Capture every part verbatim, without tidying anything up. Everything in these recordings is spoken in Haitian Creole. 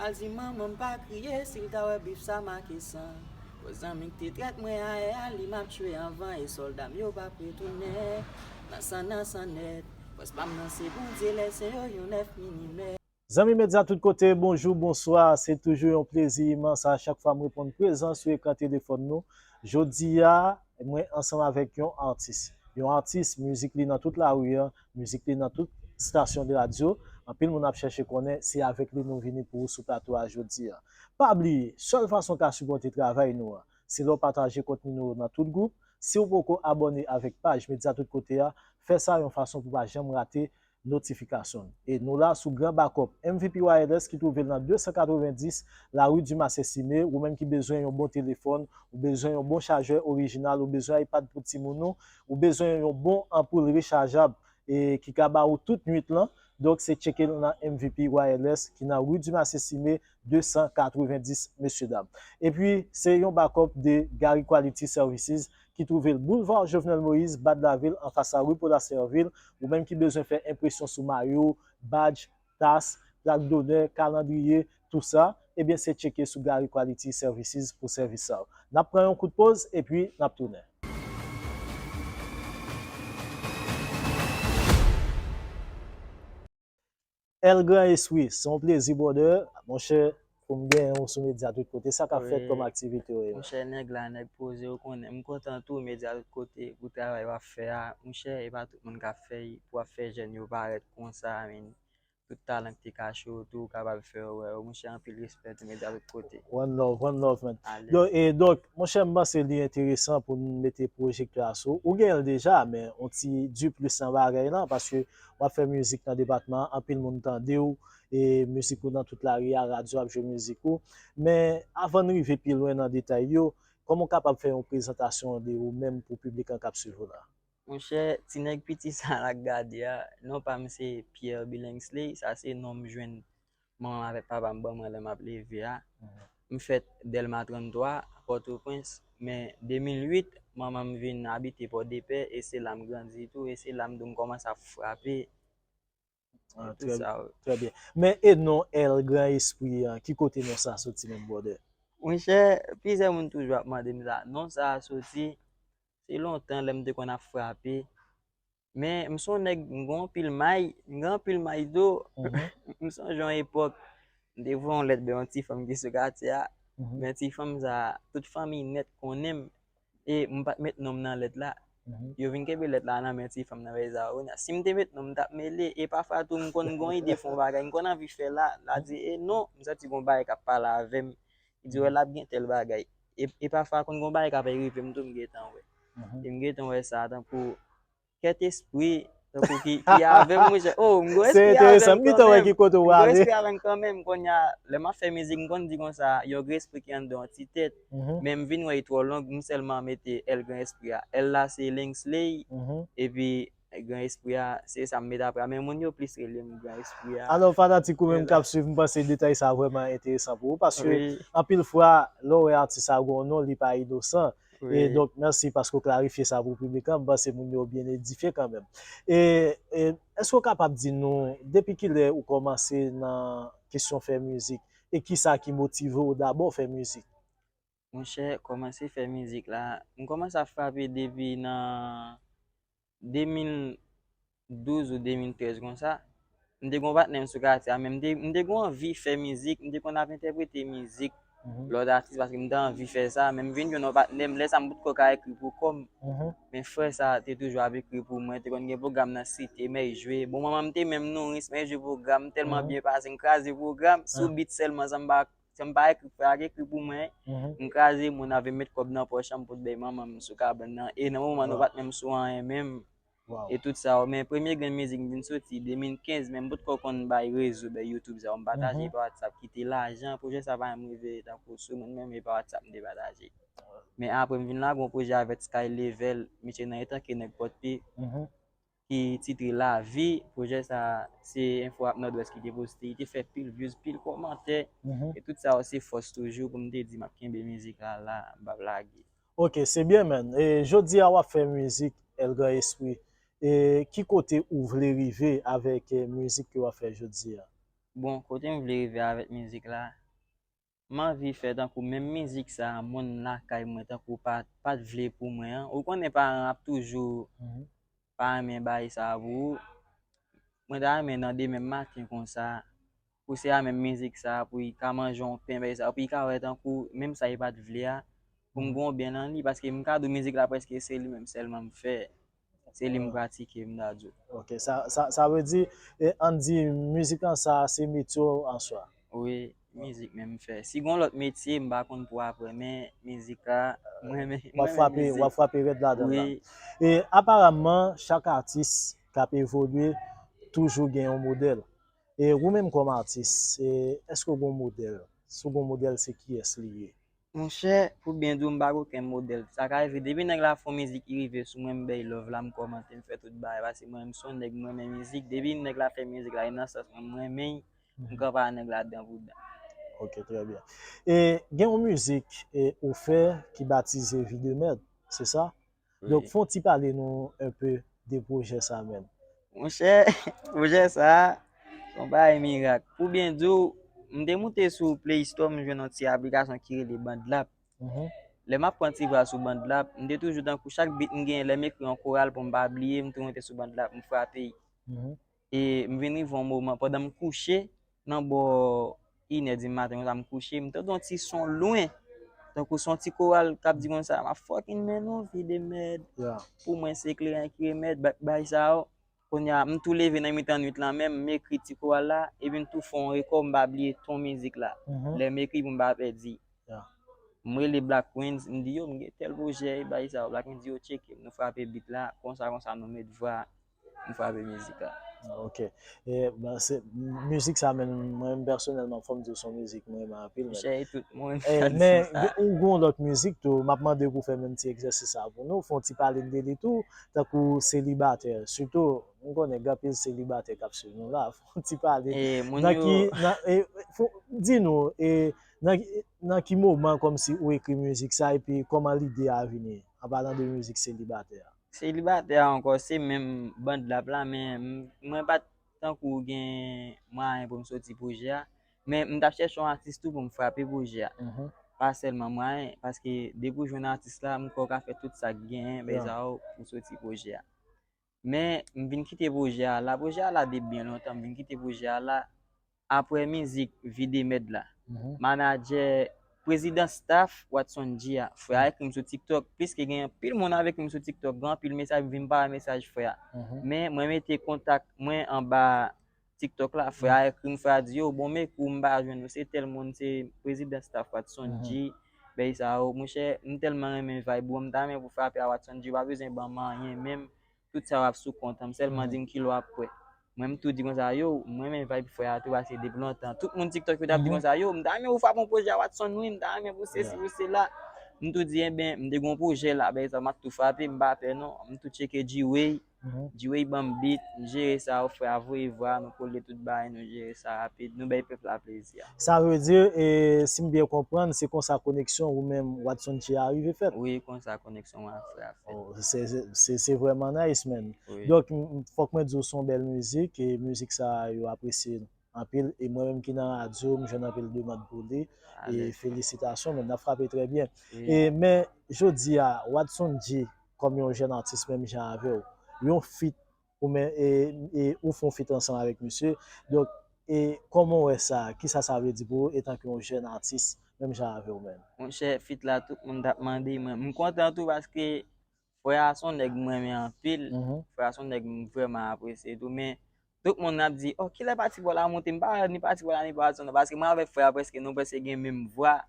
Al di manman m pa kriye si l ta wè bif sa make san. Koz zanmi k te trèt mwen ayè a, li m ap tchwe anvan e sòlda m yo p ap retounen. Nan san, nan san nèt. Fòs pa m nan se Bondye, lè se yo yon nèf minimè. Zanmi medya tout kote, bonjou, bonswa. Se toujou yon plezi imans a chak fwa m reponn prezan sou ekran telefòn nou. Jodi a, mwen ansanm avèk yon atis. Yon atis, mizik li nan tout lari an, mizik li nan tout stasyon de radyo. Anpil moun ap chèche konnen, se avèk li nou vini pou ou sou plato a jodi a. Pa bliye, sèl fason w ka sipòte travay nou an, se lè w pataje kontni nou yo nan tout gwoup. Si w poko abòne avèk paj Medya Tout Kote a, fè sa yon fason pou w pa janm rate notifikasyon. E nou la sou Gran Bakòp M V P Wireless ki twouve l nan de san katrevenndis, lari Dumas Estimé. Ou menm ki bezwen yon bon telefòn, ou bezwen yon bon chajè orijinal, ou bezwen iPad pou timoun ou, ou bezwen yon bon anpoul rechajab e ki ka ba ou tout nwit lan. Donk, se tcheke l nan M V P Wireless ki nan ri Dumas Estimé de san katrevenndis, mesye dam. Epi, se yon bakòp de Gary Quality Services ki twouve l boulva Jovenel Moïse, Bad Lavil, anfas a ri Paul Asserville. Ou menm ki bezwen fè enpresyon sou mayo, badj, tas, plak donè, kalandriye, tou sa, ebyen, se tcheke sou Gary Quality Services pou sèvis sa yo. N ap pran yon kout poz, epi n ap tounen. El Gran Espri, se yon plezi, brother. Monchè, pou m genyen w sou Medya Tout Kote, sa k ap fèt kòm aktivite w yo? Monchè, nèg la, nèg poze, ou konnen. M kontan tou, Medya Tout Kote, pou travay w ap fè a. Monchè, e pa tout moun k ap fè l, pou ap fè jèn yo parèt konsa, men tout talan ki te kache w tou, ou kapab fè yo wè yo. Monchè, anpil respè tou, Medya Tout Kote. One love, one love, man. Alèz. Yo, e donk, monchè, m panse li enteresan pou n mete pwojektè a sou ou. Ou genyen l deja, men on ti diplis nan bagay lan, paske w ap fè mizik nan depatman an, anpil moun tande w, e mizik ou nan tout lari a, radyo ap jwe mizik ou. Men avan n rive pi lwen nan detay yo, kòman w kapab fè yon prezantasyon de ou menm pou piblik lan k ap swiv ou la? Monchè, ti nèg piti sa la k gade a, non pa m se Pierre Billingsley, sa se non m jwenn manman m avèk papa m ban mwen lè m ap leve a. M fèt Dèlma tranntwa, Pòtoprens, men de mil uit, manman m vin abite Pòdepè, e se la m grandi tou, e se la m tou m kòmanse ap frape. Ah, tout sa, wi. Trè byen. Men e non El Gran Espri an, ki kote non sa soti menm, brother? Monchè, plizyè moun toujou ap mande m sa. Non sa a soti, se lontan lè m te konn ap frape. Men m se yon nèg, m gen anpil may, m gen anpil may tou. M sonje yon epòk, m te voye yon lèt bay yon ti fanm ki sou katye a. Men ti fanm sa, tout fanmi nèt konnen m. E m pa t met non m nan lèt la. Yo vin kenbe lèt la nan men ti fanm nan, bay Zaronia. Si m te met non m, m t ap mele. E pafwa tou, m konn gen yon ide fè yon bagay, m konn anvi fè la, la di, e non, m santi gen yon bagay k ap pale avè m. Li di, wè, l ap gen tèl bagay. E, e pafwa, konn gen yon bagay k ap rive m tou, m gentan wè. E m gentan wè sa, tankou kèt espri, tankou ki, ki avè m, monchè. Oh, m gen espri avè m kanmenm. M gen espri avè m kanmenm. Kounye a, lè m ap fè mizik, m konn di konsa, yon gran espri ki anndan yon ti tèt. Men m vin wè li twò long, m sèlman mete L Gran Espri a. L la se Lingsley, epi Gran Espri a, se sa m mete apre a. Men moun yo plis rele m Gran Espri a. Alò, fanatik ou menm k ap swiv, m panse detay sa vrèman enteresan pou ou, paske anpil fwa, lè w wè atis sa gen yon non, li pa inosan. E donk, mèsi paske w klarifye sa pou piblik lan. M panse moun yo byen edifye kanmenm. E, e èske w kapab di nou depi kilè ou kòmanse nan kesyon fè mizik? E kisa ki motive w dabò fè mizik? Monchè, kòmanse fè mizik la, m kòmanse ap frape depi nan de mil douz ou de mil trèz konsa, m te gen yon patnè m sou katye a, men m te, m te gen anvi fè mizik, m te konn ap entèprete mizik lòt atis paske m te anvi fè sa, men m vin jwenn yon patnè m, lè sa m potko ka ekri pou kò m. Men frè sa te toujou ap ekri pou mwen, te konn gen pwogram nan Site, men l jwe. Bon, manman m te menm nouri m, men l jwe pwogram, m tèlman byen pase, m kraze pwogram, sou beat sèlman, san m pa, san m pa ekri, frè a k ekri pou mwen, m kraze, moun avè m met kòb nan pòch an, m pot bay manman m sou kabann nan, e nan moman nou pa t menm sou anyen menm. E tout sa yo. Men premye grenn mizik m vin soti de mil kenz, men m potko konn bay rezo, bay YouTube sa yo. M pataje pa WhatsApp, kite lajan, pwojè sa pa menm rive tankou sou mwen, men pa WhatsApp m te pataje. Men apre m vin lage yon pwojè avèk Sky Level, misye nan Etanke Nèg Pòdpe, ki titre Lavi. Pwojè sa se Info Rap Nòdwès ki te poste, li te fè pil views, pil kòmantè. E tout sa yo se fòs toujou pou m te di m ap kenbe mizik la la, m p ap lage. Ok, se byen, man. E jodi a w ap fè mizik, El Gran Espri. E ki kote ou vle rive avèk, eh, mizik ke w ap fè jodi a? Bon, kote m vle rive avèk mizik la, m anvi fè tankou menm mizik sa a, moun lakay mwen tankou pa, pa t vle pou mwen an. Ou konnen paran ap toujou, mhm, pa renmen bay sa a pou ou. Mwen ta renmen nan demen maten konsa, pou se a menm mizik sa a, pou li ka manje yon pen, bay sa a, pou li ka wè tankou menm sa li pa t vle a, pou m, mhm, gon byen nan li, paske m ka di w mizik la prèske se li menm sèlman m fè. Se li m, ah, pratike, m ta di w. Ok, sa, sa, sa vle di, e, ann di, mizik lan sa, se metye w an swa. Wi, mizik menm m fè. Si gon lòt metye, m pa konn pou apre, men mizik la, mwen, mwen, w ap frape, w ap frape rèd ladan l la. Wi. E aparamman, chak atis k ap evolye toujou gen yon modèl. E ou menm kòm atis, e, èske w gen yon modèl? Si w gen yon modèl, se kiyès li ye? Monchè, pou byen di w, m pa gen okenn modèl. Sa ka rive, depi nèg la fè yon mizik, li rive sou mwen, m bay love la, m kòmante, m fè tout bagay. Paske mwen, m se yon nèg, m renmen mizik. Depi nèg la fè mizik la, li nan sans mwen, m renmen l, m kanpe ak nèg la dan pou dan. Ok, trè byen. E gen yon mizik, e, ou fè ki batize Vi de Mèd, se sa? Donk, fè yon ti pale nou enpe de pwojè sa menm. Monchè, pwojè sa a, se yon bagay mirak. Pou byen di w, m te moute sou Play Store, m jwenn yon ti aplikasyon ki rele BandLab. Mhm. Lè m ap pran ti vwa sou BandLab, m te toujou tankou chak beat m genyen, lè m ekri yon koral pou m pa bliye, m tou moute sou BandLab, m frape l. Mhm. E m vin rive yon moman, pandan m kouche, nan bò inè di maten, konsa m kouche, m tande yon ti son lwen. Tankou se yon ti koral k ap di konsa, "M ap fucking men nou, Vi de Mèd." Yeah. Pou mwen, se kleren ki remèd, bay, bay sa yo. Kounye a, m tou leve nan mitan nwit lan menm, m ekri ti koral la, epi m tou fè yon rekò, m pa bliye ton mizik la. Mhm. Lè m ekri pou m pa pèdi. Yeah. M rele Black Queens, m di, "Yo, m gen tèl pwojè, e bay sa yo." Black Queens di, "Yo, tcheke m." Nou frape beat la, konsa, konsa, nou met vwa, m frape mizik la. Ah, ok. E, ben, se, mizik sa, men, mwen menm pèsonèlman, fò m di w se yon mizik mwen renmen anpil, men. Monchè, e tout moun, eh, men, ou gen yon lòt mizik tou, m ap mande pou w fè menm ti egzèsis sa pou nou, fè yon ti pale de li tou, tankou Selibatè. Sitou, m konnen gen anpil selibatè k ap swiv nou la, fè yon ti pale. Eh, moun yo, nan ki, nan, eh, fò, di nou, eh, nan, nan ki moman kòmsi ou ekri mizik sa, epi kòman lide a vini, an palan de mizik Selibatè a? Selibatè a ankò, se menm BandLab la, men m-, mwen pa t tankou gen mwayen pou m soti pwojè a, men m t ap chèche yon atis tou pou m frape pwojè a. Mhm. Pa sèlman mwayen, paske depi w jwenn atis la, m kwè w ka fè tout sa k genyen, bay sa yo pou soti pwojè a. Men m vin kite pwojè a la. Pwojè a la de byen lontan, m vin kite pwojè a la. Apre mizik Vi de Mèd la, mhm, manadjè, prezidan staff Watson G a, frè a ekri m sou TikTok, pliske gen anpil moun avèk m sou TikTok, gen anpil mesaj, m vin pa wè mesaj frè a. Mhm. Men mwen mete kontak mwen anba TikTok la, frè a ekri m, frè a di, "Yo, bon, men kou m pa jwenn ou, se tèl moun, se prezidan staff Watson G, bay sa yo." Monchè, m tèlman renmen vibe ou, m ta renmen pou frape a Watson G, ou pa bezwen ban m anyen menm. Tout sa w ap sou kont an, m sèlman di m ki lè w ap kwè. Mwen, m tou di konsa, "Yo, m renmen vibe frè a tou, paske depi lontan." Tout moun TikTok yo t ap di konsa, "Yo, m ta renmen ou frape yon pwojè a Watson, wi, m ta renmen pou sesi, pou sela." M tou di, "Enben, m te gen yon pwojè la, bay sa, m ap tou frape, m pa pè non." M tou tcheke G-Way, G-Way ban m beat, m jere sa, frè a voye vwa, nou kole tout bagay, nou jere sa rapid, nou bay pèp la plezi a. Sa vle di, e, si m byen konprann, se konsa koneksyon ou menm Watson G a rive fèt? Wi, konsa koneksyon mwen ak frè a fèt. Oh, se, se, se, se vrèman nice, man. Wi. Donk, m, m, fòk mwen di w se yon bèl mizik, e mizik sa yo apresye anpil, e mwen menm ki nan radyo, m jwenn anpil demann pou li, e felisitasyon, men n ap frape trè byen. Wi. E, men, jodi a, Watson G, kòm yon jèn atis menm jan avè w, yon feat ou men, e, e ou fè yon feat ansanm avèk misye. Donk, e kòman w wè sa? Kisa sa vle di pou ou etanke yon jèn atis, menm jan avè w menm? Monchè, feat la, tout moun t ap mande mwen. M kontan tou paske frè a se yon nèg m renmen anpil. Mhm. Frè a se yon nèg m vrèman apresye tou. Men, tout moun ap di, "Oh, kilè pati pa w la monte?" M pa ni pati pa w la, ni pa w la, paske mwen avèk frè a prèske, nou prèske gen menm vwa.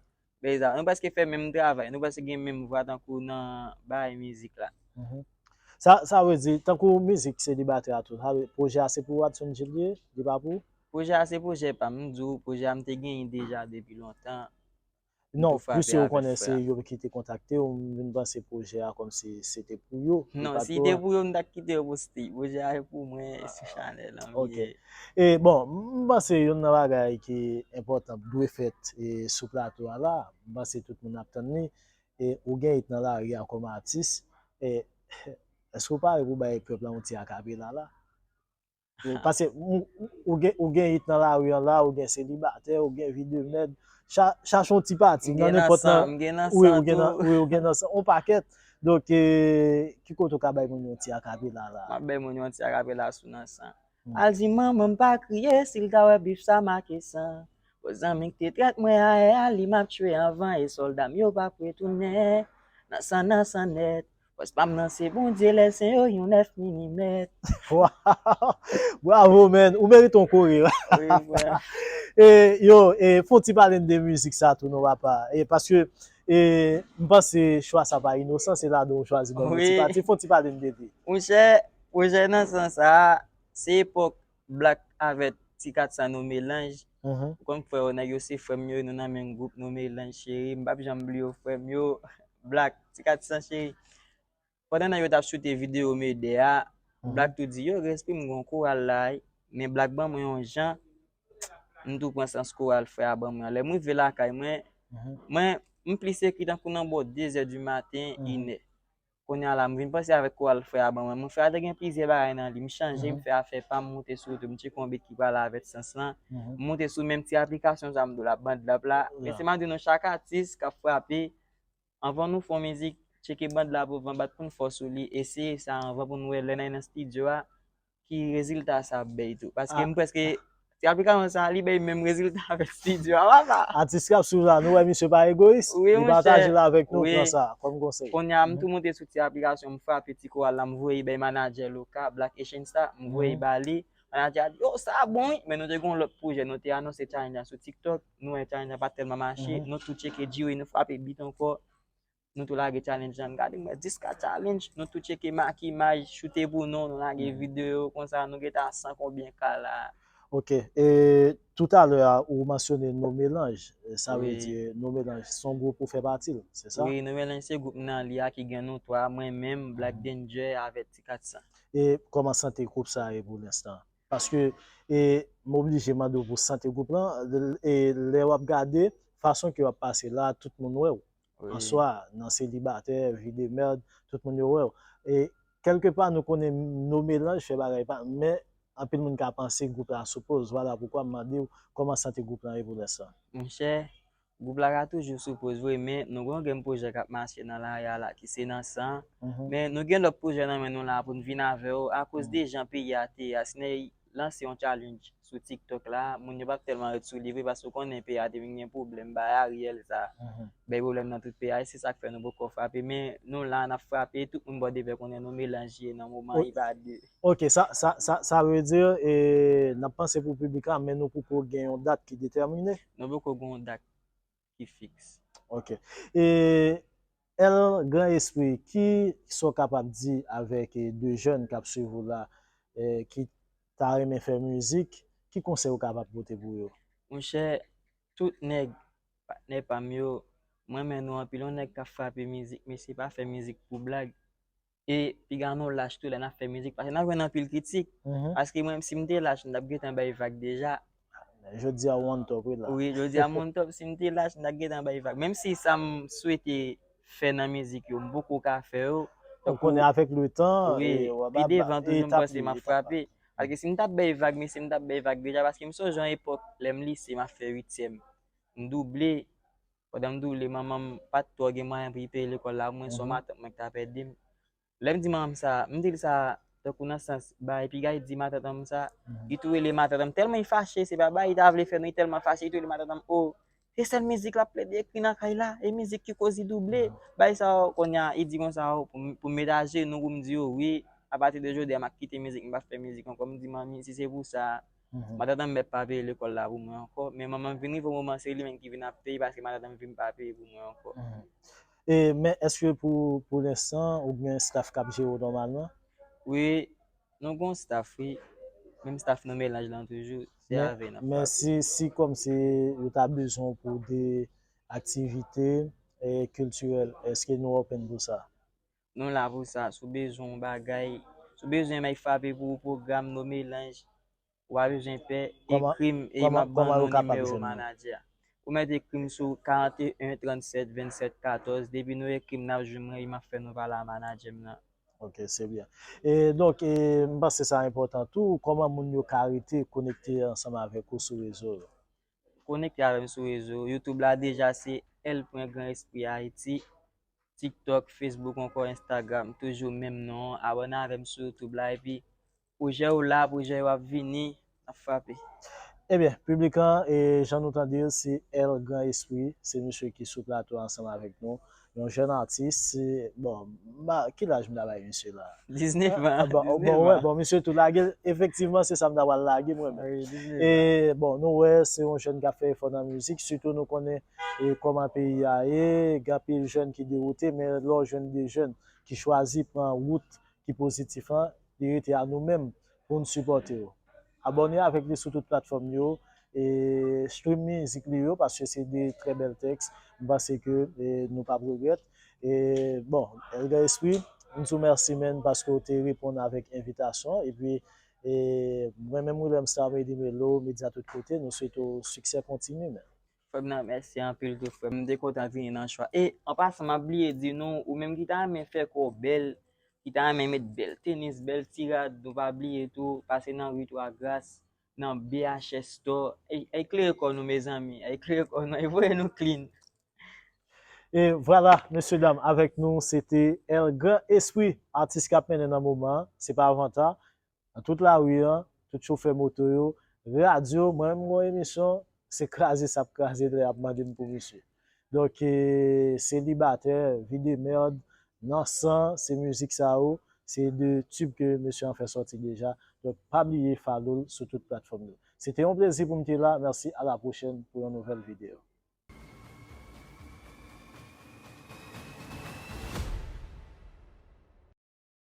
Bay sa, nou prèske fè menm travay, nou prèske gen menm vwa tankou nan bagay mizik la. Mhm. Sa, sa vle di, tankou mizik Selibatè a tou, sa vle, pwojè a se pou Watson G li ye, li pa pou ou? Pwojè a se pwojè pa m, m di w, pwojè a m te genyen deja depi lontan. Non, plis yo konnen se yo ki te kontakte w, m vin panse pwojè a kòmsi se te pou yo. Non, si te pou yo, m t ap kite yo pou Steve. Pwojè a se pou mwen, e sou chanèl an m ye. Ok. E bon, m panse youn nan bagay ki enpòtan dwe fèt, e, sou plato a la, m panse tout moun ap tann li, e, ou gen it nan lari a kòm atis, e, èske w pare pou bay pèp la yon ti akapela la? Paske ou, ou gen, ou gen hit nan lari an la, ou gen selibatè, ou gen vi de mèd. Cha- Chache yon ti pati M nan gen nan nenpòt san, nan. M gen nan Wi, san ou gen nan, tou. Wi, ou gen nan san, yon pakèt. Donk, eh, ki kote ou ka bay moun yon ti akapela la? M ap bay moun yon ti akapela sou nan san. Hmm. Al di manman m pa kriye si l ta wè bif sa make san. Bon zanmi k te trèt mwen ayè a, li m ap tchwe anvan e sòlda m yo p ap retounen. Nan san, nan san nèt. Fòs pa m nan se Bondye, lè sen yo yon nèf milimèt. Wow! Bravo, man! Ou merite yon kore. Wi, frè. E, yo, e, fè yon ti pale n de mizik sa tou non, papa. E, paske, e, m panse chwa sa pa inosan, se ladan ou chwazi ban nou ti Wi. Pati. Fè yon ti pale n de li. Monchè, pwojè nan sans sa a, se epòk Black avèk Ti Kat San nou melanj. Mhm. Ou konn frè yo, nèg yo se frè m yo, nou nan menm gwoup, nou melanj cheri. M p ap janm bliye w frè m yo. Black, Ti Kat San cheri. Pandan nèg yo t ap choute videyo Medè a, Mhm. Black tou di, yo, Respri m gon koral la, men Black ban mwen yon jan, m tou pran sans koral frè a ban mwen an. Lè m rive lakay mwen, Mhm. mwen, m plis ekri tankou nan bò de zè di maten, Mhm. inè. Kounye a la, m vin panse avèk koral frè a ban mwen. Mwen frè a te gen plizyè bagay nan li. M chanje, m Mhm. fè afè pa m, m moute sou YouTube, m tcheke yon bit ki pale avèk sans lan. Mhm. M moute sou menm ti aplikasyon sa m di w la, BandLab la. Men Yeah. se m ap di nou, chak atis k ap frape, anvan nou fè yon mizik, tcheke BandLab anvan, bat pou n fò sou li, eseye sa anvan pou n wè lè n al nan estidyo a, ki rezilta sa ap bay tou. Paske Ah. M prèske, ti aplikasyon sa, li bay menm rezilta avèk estidyo a, papa. Atis k ap swiv la, nou wè misye pa egoyis. Wi, Li monchè. pataje la avèk nou, Wi. Pran sa kòm konsèy. Kounye a, m Mhm. tou moute sou ti aplikasyon, m frape ti koral la, m voye bay manadjè Loka, Black Asian Star, m voye Mhm. ba li. Manadjè a di, yo, sa bon, wi. Men nou te gen yon lòt pwojè, nou te anonse challenge la sou TikTok. Nou wè challenge la pa tèlman mache. Mhm. Nou tou tcheke Diri, nou frape bit ankò. Nou tou lage challenge la. M gade, m wè dis ka challenge. Nou tou tcheke Maki Maj, choute pou nou, nou lage Mhm. videyo, konsa nou gentan san konbyen ka la. Ok. E toutalè a, ou mansyone No Melanj. E sa vle Wi. Di No Melanj, se yon gwoup ou fè pati l, se sa? Wi, No Melanj se gwoup nan li a ki gen nou twa, mwen menm, Black Mhm. Danger avèk Ti Kat San. E kòman sante gwoup sa ye pou lenstan? Paske, e, m oblije mande w pou sante gwoup lan, e lè w ap gade, fason ke w ap pase la, tout moun wè w. Wi. Answa, nan selibatè, vi de mèd, tout moun yo wè w. E kèlkepa, nou konnen No Melanj fè bagay pa, men anpil moun ka panse gwoup la sou poz. Vwala poukwa m mande w kòman sante gwoup lan ye pou lenstan. Monchè, gwoup la ka toujou sou poz vre, men nou gen yon grenn pwojè k ap mache nan lari a la, ki se Nan San. Mhm. Men nou gen lòt pwojè nan men nou la pou n vin avè w, akoz Mhm. de jan peyi a te ye a. Si n lanse yon challenge sou TikTok la, moun yo p ap tèlman ret sou li vre, paske w konnen peyi a te vin gen pwoblèm, bay Ariel sa, Mhm. bay pwoblèm nan tout peyi a, e se sa k fè nou poko frape. Men nou la, n ap frape, tout moun bò de pè konnen nou melanje nan moman Wi. I pa de. Ok, sa, sa, sa, sa vle di, e, n ap panse pou piblik la, men nou poko gen yon dat ki detèmine. Nou poko gen yon dat ki fiks. Ok. E, El Gran Espri, ki sa w kapab di avèk, e, de jèn k ap swiv ou la, e, ki ta renmen fè mizik, ki konsèy ou kapab pote pou yo? Monchè, tout nèg, patnè pa m yo, m renmen nou anpil. Yon nèg k ap frape mizik, mesye, pa fè mizik pou blag. E piga nou lach tou lè n ap fè mizik, paske n ap jwenn anpil kritik. Mhm. Paske mwen, si m te lach, m t ap gentan bay vag deja. Jodi a, ou on top, wi la. Wi, jodi a, m on top, si m te lach, m t ap gentan bay vag. Menm si sa m swete fè nan mizik yo, m poko ka fè yo. Ou konnen avèk le tan, Wi, e, w ap pi ap- devan toujou m etap panse li, m ap etap la. frape. Paske si m t ap bay vag, mesye, m t ap bay vag deja, paske m sonje yon epòk, lè m lise, m ap fè uityèm. M double. Pandan m double, manman m pa t twò gen mwayen pou li peye lekòl la pou mwen, se yon Mhm. matant mwen ki t ap ede m. Lè m di manman m sa, m di l sa, tankou nan sans, bay, piga li di matant an m sa, Mhm. li tou rele matant an m, tèlman li fache, se pa bay, li ta vle fè non, li tèlman fache, li tou rele matant an m, o, se sèl mizik l ap plede ekri nan kay la, e mizik ki koz li double. Mhm. Bay sa, o, kounye a, li di konsa, o, pou m, pou m met ajenou, pou m di yo, wi, apati de jodi a, m ap kite mizik, m p ap fè mizik ankò. M di, manmi, si se pou sa, Mhm. matant an m mèt pa peye lekòl la pou mwen ankò, men manman m vin rive yon moman, se li menm ki vin ap peye, paske matant an m vin pa peye pou mwen ankò. Mhm. E, men èske pou, pou lenstan, ou gen staff k ap jere w nòmalman? Wi, nou gen yon staff, wi. Menm staff nou melanj lan toujou, se Men, avè n ap men frape. Si, si kòmsi yo ta bezwen w pou de aktivite, e, kiltirèl, èske nou open pou sa? Nou la pou sa, si w bezwen yon bagay, si w bezwen m ay frape pou yon pwogram, nou melanj, w pa bezwen pè, Kòman- ekri m e m kòman- ap ban kòman yo nou kapab nimewo jwenn nou? Manadjè a. Ou mèt ekri m sou karant e en, trannsèt, vennsèt, katòz, depi nou ekri m, n ap jwenn mwen e m ap fè nou pale a manadjè m nan. Ok, se byen. E donk, e, m panse sa enpòtan tou. Kòman moun yo ka rete konekte ansanm avèk ou sou rezo yo? Konekte avè m sou rezo. YouTube la deja se L pwen Gran Espri Ayiti. TikTok, Facebook, ankò Instagram, toujou menm non an. Abòne avè m sou YouTube la. Epi pwojè yo la, pwojè yo ap vini, ap frape. Ebyen, piblik lan, e jan nou tande l, se L Gran Espri, se misye ki sou plato ansanm avèk nou. Yon jèn atis, se, bon, ma, ki laj m ta bay misye la? Diznèf an. Ah, bon, diznèf bon, wè, an. Bon, misye tou lage l, efektivman, se sa m ta pral lage mwen menm. Wi, diznèf an. E bon, nou wè, se yon jèn k ap fè efò nan mizik, sitou nou konnen e, kòman peyi a ye, gen anpil jèn ki dewoute, men lè w jwenn de jèn ki chwazi pran wout ki pozitif lan, li rete a nou menm pou n sipòte yo. Abòne avèk li sou tout platfòm yo, e stream mizik li yo, paske se de trè bèl tèks. M panse ke, e, nou p ap regrèt. E bon, L Gran Espri, m di w mèsi, menn, paske w te reponn avèk envitasyon. Epi, e, mwen menm, William Star Medi Melo, Medya Tout Kote, nou swete w siksè kontini, menn. Frè m nan, mèsi anpil tou, frè m. M te kontan vini nan chwa. E, an pasan, m ap bliye di nou, ou menm ki ta renmen fè kò w bèl, ki ta renmen met bèl tenis, bèl ti rad, nou pa bliye tou, pase nan ri Twa Gras, nan B H S Store. Ey, ey, klere kò nou, mezanmi. Ey, klere kò nou, ey, voye nou clean. E vwala, mesye dam, avèk nou, se te L Gran Espri, atis k ap mennen nan moman an, se pa vanta. Nan tout lari an, tout chofè moto yo, radyo, mwen menm m gon emisyon, se kraze sa ap kraze lè y ap mande m pou misye. Donk, e, selibatè, vi de mèd, nan san, se mizik sa yo, se de tube ke mesye an fè sòti deja. Donk, pa bliye follow l sou tout platfòm yo. Se te yon plezi pou m te la. Mèsi, a la pwochèn pou yon nouvèl videyo.